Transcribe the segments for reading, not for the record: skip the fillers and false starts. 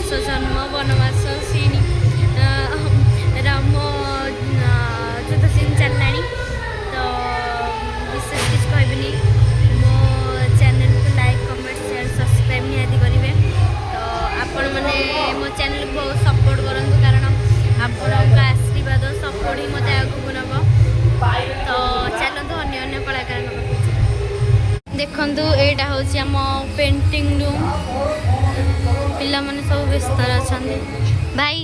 କୁଶ ଜନ୍ମ, ବନବାସ ସିନ୍, ରାମ ଯୁଦ୍ଧ ସିନ୍ ଚାଲିଲାଣି। ତ ବିଶେଷ କିଛି କହିବିନି। ମୋ ଚ୍ୟାନେଲକୁ ଲାଇକ୍, କମେଣ୍ଟ, ସେୟାର, ସବସ୍କ୍ରାଇବ୍ ନିହାତି କରିବେ। ତ ଆପଣମାନେ ମୋ ଚ୍ୟାନେଲକୁ ବହୁତ ସପୋର୍ଟ କରନ୍ତୁ, କାରଣ ଆପଣଙ୍କ ଆଶୀର୍ବାଦ, ସପୋର୍ଟ ହିଁ ମୋତେ ଆଗକୁ ନେବ। ତ ଚାଲନ୍ତୁ, ଅନ୍ୟ ଅନ୍ୟ କଳାକାରଙ୍କ ପାଖକୁ ଯିବା। ଦେଖନ୍ତୁ, ଏଇଟା ହେଉଛି ଆମ ପେଣ୍ଟିଂ ରୁମ୍। ପିଲାମାନେ ସବୁ ବ୍ୟସ୍ତରେ ଅଛନ୍ତି। ଭାଇ,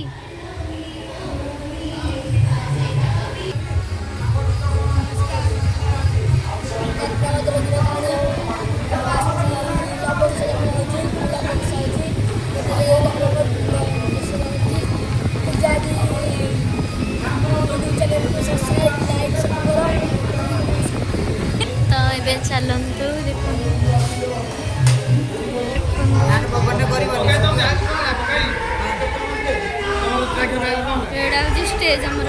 ତ ଏବେ ଚାଲନ୍ତୁ। ଦେଖନ୍ତୁ, ଏଇଟା ହେଉଛି ଷ୍ଟେଜ୍ ଆମର।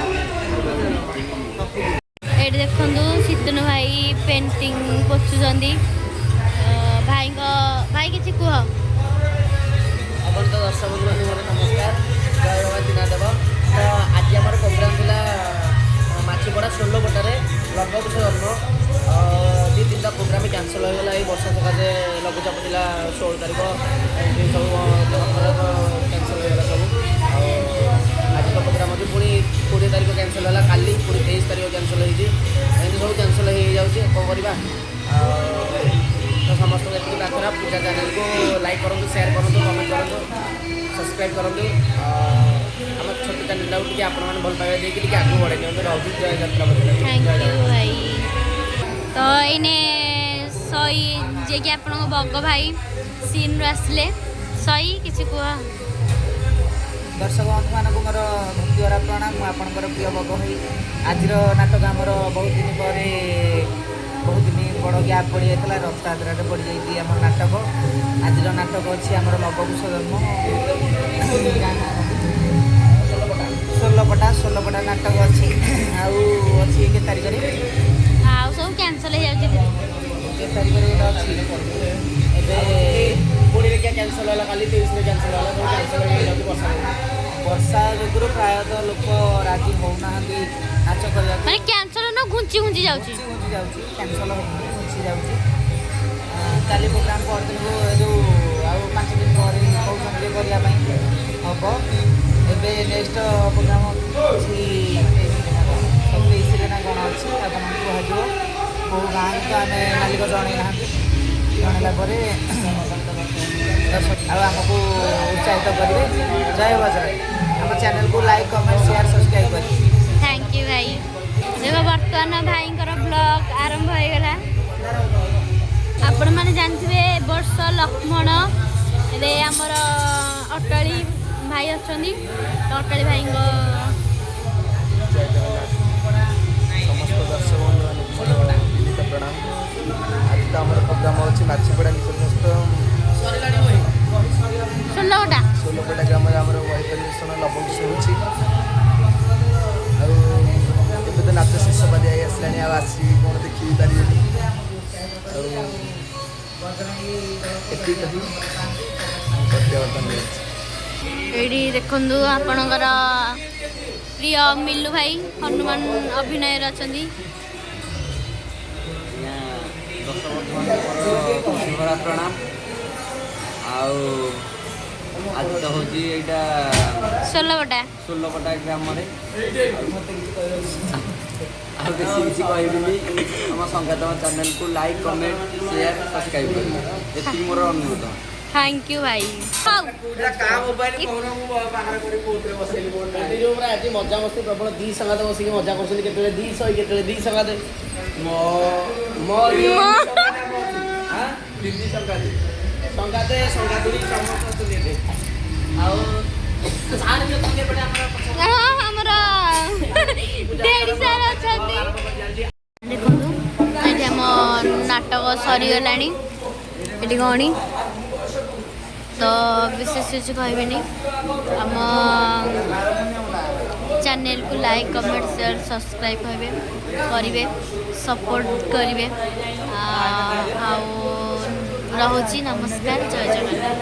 ଏଇଠି ଦେଖନ୍ତୁ, ଶୀତନୁ ଭାଇ ପେଣ୍ଟିଂ ପୋଛୁଛନ୍ତି। ଭାଇଙ୍କ, ଭାଇ, କିଛି କୁହ। ଆପଣ ତ ଦର୍ଶକ ବନ୍ଧୁମାନଙ୍କୁ ମୋର ନମସ୍କାର। ଜୟ ବାବା ଦିନାଦେବ। ତ ଆଜି ଆମର ପ୍ରୋଗ୍ରାମ୍ ଥିଲା ମାଛିପଡ଼ା ଷୋହଳପଟାରେ ଲବକୁଶ ଜନ୍ମ। ଦୁଇ ତିନିଟା ପ୍ରୋଗ୍ରାମ୍ କ୍ୟାନସଲ୍ ହୋଇଗଲା ଏଇ ବର୍ଷା ସକାଶେ। ଲଘୁଚାପ ଥିଲା 16 ତାରିଖ, ଏମିତି ସବୁ କ୍ୟାନସଲ୍ ହୋଇଗଲା ସବୁ। ଆଉ ଆଜି ତ ପ୍ରୋଗ୍ରାମ୍ ଅଛି, ପୁଣି 20 ତାରିଖ କ୍ୟାନସଲ୍ ହେଲା କାଲି, ପୁଣି 23 ତାରିଖ କ୍ୟାନସଲ୍ ହେଇଛି। ଏମିତି ସବୁ କ୍ୟାନସଲ୍ ହେଇଯାଉଛି, କ'ଣ କରିବା? ଆଉ ତ ସମସ୍ତଙ୍କୁ ଏତିକି ପ୍ରାର୍ଥନା, ପୂଜା ଚ୍ୟାନେଲକୁ ଲାଇକ୍ କରନ୍ତୁ, ସେୟାର କରନ୍ତୁ, କମେଣ୍ଟ କରନ୍ତୁ, ସବସ୍କ୍ରାଇବ୍ କରନ୍ତୁ। ଆମ ଛୋଟ ଚ୍ୟାନେଲଟାକୁ ଟିକେ ଆପଣମାନେ ଭଲ ପାଇବା ଦେଇକି ଟିକେ ଆଗକୁ ବଢ଼େଇ ଦିଅନ୍ତୁ। ରହୁଛି। ଜୟ ଯାତ୍ରା। Thank you ଭାଇ। ତ ଏଇନେ ସଇ, ଯିଏକି ଆପଣଙ୍କ ବଗ ଭାଇ ସିନ୍ରୁ ଆସିଲେ। ସଇ, କିଛି କୁହ। ଦର୍ଶକ ବନ୍ଧୁମାନଙ୍କୁ ମୋର ଭକ୍ତିଭରା ପ୍ରଣାମ। ମୁଁ ଆପଣଙ୍କର ପ୍ରିୟ ବଗ ଭାଇ। ଆଜିର ନାଟକ ଆମର ବହୁତ ଦିନ ପରେ, ବହୁତ ଦିନ ବଡ଼ ଗ୍ୟାପ୍ ପଡ଼ିଯାଇଥିଲା, ରଥଯାତ୍ରାରେ ପଡ଼ିଯାଇଛି ଆମର ନାଟକ। ଆଜିର ନାଟକ ଅଛି ଆମର ଲବକୁଶ ଜନ୍ମ, ଷୋଲପଟା। ଷୋଲପଟା ନାଟକ ଅଛି। ଆଉ ଅଛି କେତେ ତାରିଖରେ? ଆଉ ସବୁ କ୍ୟାନସଲ୍ ହେଇଯାଉଛି ଧୀରେ। କେତେ ତାରିଖରେ ଗୋଟେ ଅଛି ଏବେ? 20ରେ କ୍ୟାନସଲ୍ ହେଲା, କାଲି 23ରେ କ୍ୟାନସଲ୍ ହେଲା। ସବୁ କ୍ୟାନସଲ୍ ହେଇଯାଉଛି ବର୍ଷା ଯୋଗୁଁ। ବର୍ଷା ଯୋଗୁରୁ ପ୍ରାୟତଃ ଲୋକ ରାଜି ହେଉନାହାନ୍ତି ନାଚ କରିବାକୁ। ମାନେ କ୍ୟାନସଲ୍ ନା, ଘୁଞ୍ଚି ଘୁଞ୍ଚି ଯାଉଛି। ଘୁଞ୍ଚି ଘୁଞ୍ଚି ଯାଉଛି, କ୍ୟାନସଲ୍ ହେଉନି, ଘୁଞ୍ଚି ଯାଉଛି। କାଲି ପ୍ରୋଗ୍ରାମ୍ ପରଦିନକୁ, ଏ ଯେଉଁ ଆଉ 5 ଦିନ ପରେ କହୁଛନ୍ତି ଯେ କରିବା ପାଇଁ ହେବ। ଏବେ ନେକ୍ସଟ ପ୍ରୋଗ୍ରାମ୍ ଅଛି 27ରେ ନା କ'ଣ ଅଛି, ଆପଣଙ୍କୁ କୁହାଯିବ। କେଉଁ ଗାଁକୁ ତ ଆମେ ମାଲିକ ଜଣେଇ ନାହାନ୍ତି। ଜଣେଇଲା ପରେ ଆଉ ଆମକୁ ଉତ୍ସାହିତ କରିବେ। ଜୟ ବଜରଙ୍ଗୀ। ଆମ ଚ୍ୟାନେଲକୁ ଲାଇକ୍, କମେଣ୍ଟ, ସେୟାର, ସବସ୍କ୍ରାଇବ୍ କରିବେ। Thank you ଭାଇ। ଦେଖ, ବର୍ତ୍ତମାନ ଭାଇଙ୍କର ବ୍ଲଗ୍ ଆରମ୍ଭ ହେଇଗଲା। ଆପଣମାନେ ଜାଣିଥିବେ, ଏ ବର୍ଷ ଲକ୍ଷ୍ମଣ ଏବେ ଆମର ଅଟାଳି ଭାଇ ଅଛନ୍ତି। ତ ଅଟାଳି ଭାଇଙ୍କ ଜୟ ଜଗନ୍ନାଥ। ସମସ୍ତ ଦର୍ଶକ ବନ୍ଧୁମାନଙ୍କୁ ମୋର ବିନୀତ ପ୍ରଣାମ। ଆଜି ତ ଆମର ପ୍ରୋଗ୍ରାମ ଅଛି ମାଛିପଡ଼ା ନିକଟସ୍ଥ ଷୋହଳଟା ଷୋଲପଟା ଗ୍ରାମରେ ଆମର ବହି ପରିବେଷଣ ଲବକୁଶ ହେଉଛି। ଆଉ ଏବେ ତ ନାଚ ଶେଷ ପାରି ହେଇ ଆସିଲାଣି, ଆଉ ଆସିକି କ'ଣ ଦେଖି ବି ପାରିବେନି। ଆଉ ଏତିକି କହି ମୁଁ ପ୍ରତ୍ୟାବର୍ତ୍ତନ କରୁଛି। ଏଇଠି ଦେଖନ୍ତୁ, ଆପଣଙ୍କର ପ୍ରିୟ ମିଲୁ ଭାଇ ହନୁମାନ ଅଭିନୟରେ ଅଛନ୍ତି। ଆଜ୍ଞା, ଦର୍ଶକ ବନ୍ଧୁମାନଙ୍କୁ ମୋର ଖୁସିଭରା ପ୍ରଣାମ। ଆଉ ଆଜି ତ ହେଉଛି ଏଇଟା ଷୋହଳପଟା। ଷୋଲପଟା ଗ୍ରାମରେ। ଆଉ ବେଶୀ କିଛି କହିବିନି। ଆମ ସଂଗାତମ ଚ୍ୟାନେଲକୁ ଲାଇକ୍, କମେଣ୍ଟ, ସେୟାର, ସବସ୍କ୍ରାଇବ୍ କରିବେ, ଏତିକି ମୋର ଅନୁରୋଧ। Thank you ଭାଇ। ହଉ। ଯୋଉ ପୁରା ଆଜି ମଜାମସ୍ତି ପ୍ରବଳ। ଦି ସଙ୍ଗାତ ବସିକି ମଜା କରୁଛନ୍ତି, କେତେବେଳେ ଦି ଶହେ, କେତେବେଳେ ଦି ସଙ୍ଗାତ ମୋ ମୋ ଦିଦି ସଙ୍ଗାତେ, ସଙ୍ଗାତେ, ସଙ୍ଗାତୁଣି ସମସ୍ତେ ଅଛନ୍ତି ଏଠି। ଆଉ ସାର୍ ବି ଅଛନ୍ତି ଏପଟେ ଆମର। ହଁ, ଆମର ଡେଡି ସାର୍ ଅଛନ୍ତି। ଦେଖନ୍ତୁ, ଏଠି ଆମ ନାଟକ ସରିଗଲାଣି। ଏଠି ଗଣି ତ ବିଶେଷ କିଛି କହିବିନି। ଆମ ଚ୍ୟାନେଲକୁ ଲାଇକ୍, କମେଣ୍ଟ, ସେୟାର, ସବସ୍କ୍ରାଇବ୍ କରିବେ, ସପୋର୍ଟ କରିବେ। ଆଉ ରହୁଛି, ନମସ୍କାର, ଜୟ ଜଗନ୍ନାଥ।